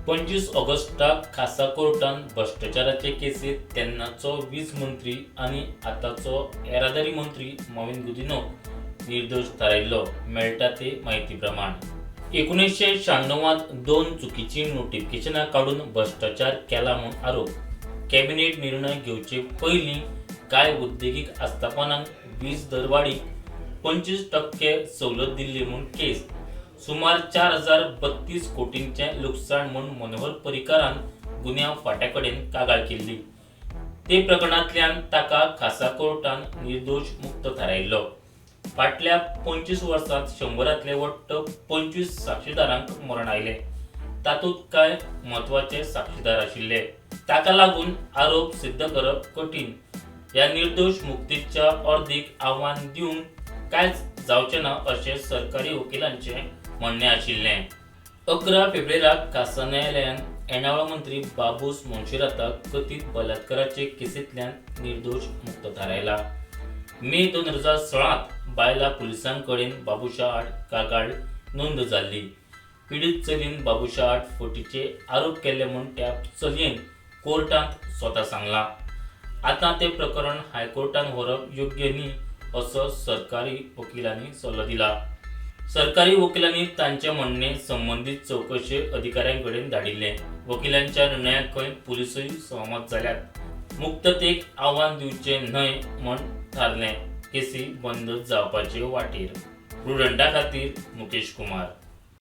25 ऑगस्टाक खासा कोर्टान भश्टाचाराचे केसींत तेन्नाचो वीज मंत्री आनी आतांचो येरादारी मंत्री मॉवीन गुदिन्होक निर्दोश थारायल्लो, मेळटा ते म्हायती प्रमाण. 1996त दोन चुकीचीं नोटिफिकेशनां काडून भश्टाचार केला म्हूण आरोप. कॅबिनेट निर्णय घेवचे पयलीं कांय उद्देगीक आस्थापनांक वीज दरवाडीक 25% सवलत दिल्ली म्हूण केस. सुमार 4032 कोटींचें लुकसाण म्हूण मनोहर पर्रीकारान गुन्यांव फांट्या कडेन कागाळ केल्ली. ते प्रकरणांतल्यान ताका खासा कोर्टान निर्दोश मुक्त थारायल्लो. फाटल्या 25 वर्सांत 100रांतले वट्ट 25 साक्षीदारांक मरण आयलें. तातूंत कांय म्हत्वाचे साक्षीदार आशिल्ले. ताका लागून आरोप सिद्ध करप कठीण. ह्या निर्दोश मुक्तीच्या अर्दीक आव्हान दिवंक कांयच जावचें ना अशें सरकारी वकिलांचें म्हणणें आशिल्लें. 11 फेब्रुवाराक खासा न्यायालयान येणावळ मंत्री बाबूस मोन्सेराताक कथीत बलात्काराचे केसींतल्यान निर्दोश मुक्त थारायला. मे 2016त बायलां पुलिसां कडेन बाबूशा आड कागाळ नोंद जाल्ली. पिडीत चलयेन बाबूशा आड फटीचे आरोप केल्ले म्हूण त्या चलयेन कोर्टांत स्वता सांगलां. आतां तें प्रकरण हायकोर्टांत व्हरप योग्य न्ही असो सरकारी वकिलांनी सल्लो दिला. सरकारी वकिलांनी तांचें म्हणणें संबंदीत चवकशे अधिकाऱ्यां कडेन धाडिल्लें. वकिलांच्या निर्णयाक खंय पुलिसूय सहमत जाल्यात. मुक्ततेक आव्हान दिवचें न्हय म्हूण थारलें. केसी बंद जावपाचे वाटेर. प्रुडंटा खातीर मुकेश कुमार.